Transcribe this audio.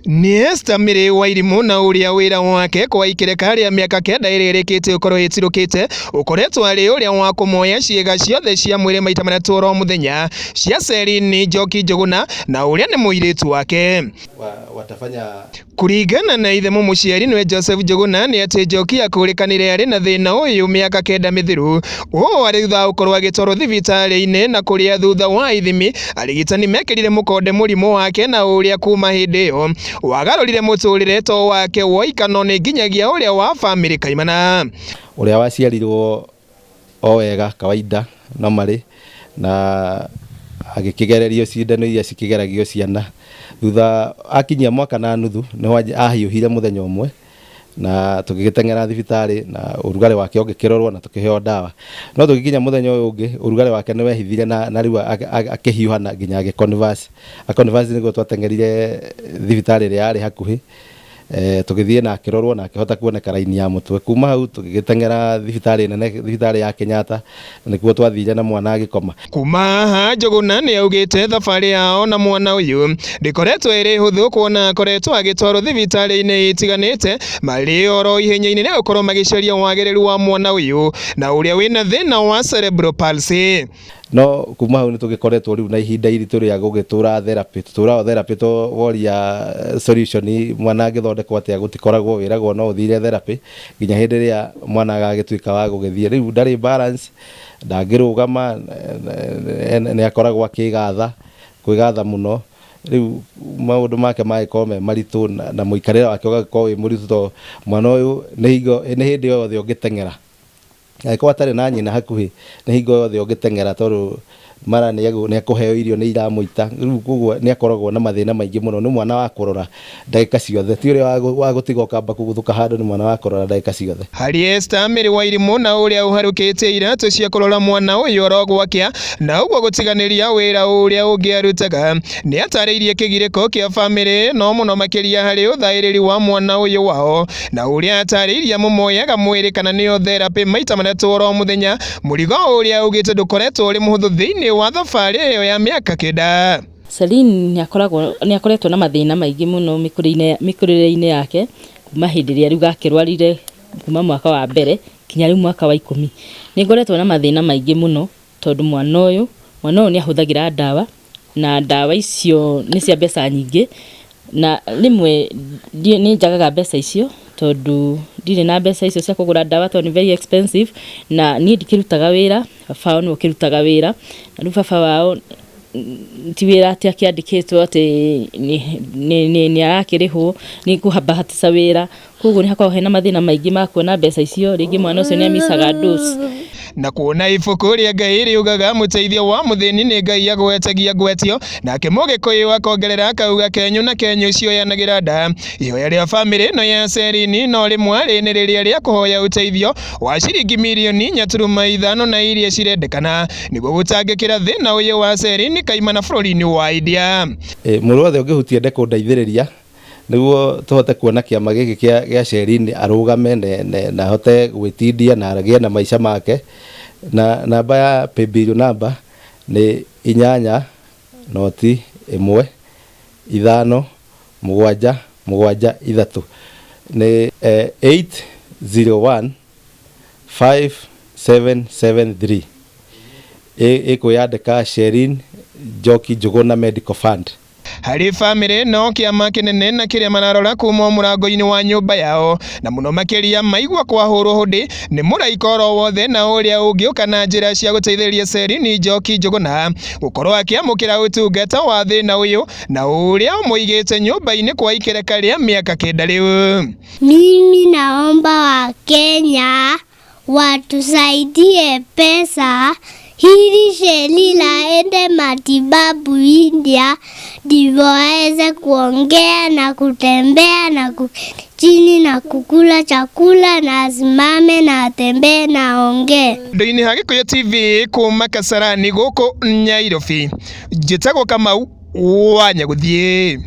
Nĩ Esther Mĩrĩ Wairimũ na ũrĩa wĩra wake kwa ikereka rĩa mĩaka 9 ĩrĩa ĩrĩkĩtie gũkorwo ĩtirũkĩte ũkoretwo arĩ ũrĩa wa kũmoya ciĩga ciothe cia mwĩrĩ maita 3 oro mũthenya cia Celine Njoki Njũgũna na ũrĩa nĩ mũirĩtu wake. Watafanya. Kũringana na ithe mũmũciari nĩwe Joseph Njũgũna nĩ atĩ Njoki akũrĩkanire arĩ na thĩna ũyũ mĩaka 9 mĩthiru ũũ arĩ thutha wa gũkorwo agĩtwarwo thibitarĩ-inĩ na kũrĩa thutha wa ithimi arigitani mekĩrire mũkonde mũrimũ wake na ũrĩa kuma hĩndĩ ĩyo wagarũrire mũtũrĩre to wake woika no nĩ nginyagia ũrĩa wa bamĩrĩ kaimana. Ũrĩa waciarirwo o wega kawaida normally na agĩkĩgererio cindano iria cikĩgeragio ciana, thutha akinyia mwaka na nuthu nĩho ahiũhire mũthenya ũmwe na tũgĩgĩteng'era thibitarĩ na ũrugarĩ wake ũgĩkĩrorwo na tũkĩheo ndawa, no tũgĩkinya mũthenya ũyũ ũngĩ ũrugarĩ wake nĩ wehithire na rĩu akĩhiũha na nginya agĩconverse aconverse, nĩguo twateng'erire thibitarĩ ĩrĩa yarĩ hakuhĩ, tũgĩthiĩ na akĩrorwo na akĩhota kuoneka raini ya mũtwe. Kuma hau tũgĩgĩteng'era thibitarĩ nene, thibitarĩ ya Kenyatta, nĩkuo twathire na mwana agĩkoma. Kuma haha Njũgũna nĩ augĩte thabarĩ yao na mwana ũyũ ndĩkoretwo ĩrĩ hũthũ kuona akoretwo agĩtwarwo thibitarĩ-inĩ itiganĩte marĩ oro ihenya-inĩ rĩa gũkorwo magĩcaria wagĩrĩru wa mwana ũyũ na ũrĩa wĩna thĩna wa cerebral palsy. No kuma hau nĩ tũgĩkoretwo rĩu na ihinda iritũ rĩa gũgĩtũra therapy, tũtũraga therapy to woria solution mwana angĩthondekwo atĩa gũtikoragwo, wĩragwo no ũthire therapy nginya hĩndĩ ĩrĩa mwana agagĩtuĩka wa gũgĩthiĩ. Rĩu ndarĩ balance, ndangĩrũgama, nĩ akoragwo akĩgatha kwĩgatha mũno, rĩu maũndũ make magĩkorwo me maritũ na mũikarĩre wake ũgagĩkorwo wĩ mũritũ tondũ mwana ũyũ nĩ hingo nĩ hĩndĩ o yothe ũngĩteng'era angĩkorwo atarĩ na nyina hakuhĩ, nĩ hingo yothe ũngĩteng'era tondũ mara nĩ ekũheo irio nĩ iramũita. Rĩu koguo nĩ akoragwo na mathĩna maingĩ mũno, nĩ mwana wa kũrora ndagĩka ciothe, ti ũrĩa wa gũtiga ũkamba kũguthũka handũ, nĩ mwana wa kũrora ndagĩka ciothe. Harĩ Esther Mĩrĩ Wairimũ na ũrĩa ũharũkĩtie iratũ cia kũrora mwana ũyũ oro gwakĩa na ũguo gũtiganĩria wĩra ũrĩa ũngĩ arutaga, nĩ atarĩirie kĩgirĩko kĩa bamĩrĩ no mũno makĩria harĩ ũthaĩrĩri wa mwana ũyũ wao na ũrĩa atarĩirie amũmoyaga mwĩrĩ kana nĩyo therapy maita 3 oro mũthenya, mũrigo ũrĩa augĩte ndũkoretwo ũrĩ mũhũthũ thĩinĩ wa thabarĩ ĩyo ya mĩaka 9. Celine nĩ akoretwo na mathĩna maingĩ mũno mĩkũrĩre-inĩ yake kuma hĩndĩ ĩrĩa rĩu gakĩrwarire, kuma mwaka wa mbere kinya rĩu mwaka wa 10. Nĩ ngoretwo na mathĩna maingĩ mũno tondũ mwana ũyũ nĩ ahũthagĩra ndawa na ndawa icio nĩ cia mbeca nyingĩ, na rĩmwe nĩ njagaga mbeca icio tondũ ndirĩ na mbeca icio cia kũgũra ndawa tondũ nĩ very expensive, na niĩ ndikĩrutaga wĩra, baba wao nĩwe ũkĩrutaga wĩra, na rĩu baba wao ti wĩra atĩ akĩandĩkĩtwo atĩ nĩ arakĩrĩhwo, nĩ kũbahatica wĩra, koguo nĩ hakoragwo hena mathĩna maingĩ ma kuona mbeca icio, rĩngĩ mwana ũcio nĩ amicaga dose. Na kuona ibuku rĩa Ngai riugaga mũteithio wa mũthĩni nĩ Ngai agwetagia ngwetio, nake mũgĩkũyũ akongerera akauga kenyũ na kenyũ cioyanagĩra nda. Ihoya rĩa bamĩrĩ ĩno ya Celine no rĩmwe arĩ nĩ rĩrĩa rĩa kũhoya ũteithio wa ciringi mirioni 4.5 na iria cirendekana nĩguo gũtangĩkĩra thĩna ũyũ wa Celine kaimana bũrũri-inĩ wa India. Mũndũ wothe ũngĩhutia ende kũndeithĩrĩria nĩguo tũhote kuona kĩama gĩkĩ kĩa Celine arũgame na ahote gwĩtindia na agĩe na maica make, na namba ya paybill namba nĩ 8 0 1 5 7 7 3, nĩ 801 5773, ĩkwĩyandĩka Celine Njoki Njũgũna Medical Fund. Harĩ bamĩrĩ no kĩama kĩnene na kĩrĩa mararora kuma mũrango-inĩ wa nyũmba yao, na mũno makĩria maigua kwahũrwo hũndĩ nĩ mũraika oro wothe na ũrĩa ũngĩũka na njĩra cia gũteithĩrĩria Celine Njoki Njũgũna gũkorwo akĩamũkĩra ũtungata wa thĩna ũyũ na ũrĩa ũmũigĩte nyũmba-inĩ kwa ikereka rĩa mĩaka 9 rĩu. Mimi naomba Wakenya watusaidie pesa ili Celine aende matibabu India ndivyo aweze kuongea na kutembea na kuketi chini na kukula chakula na asimame na atembee na aongee. Ndoini ha Gikuyu TV kuma Kasarani gũkũ Nyairobi, njĩtagwo Kamau wa Nyagũthiĩ.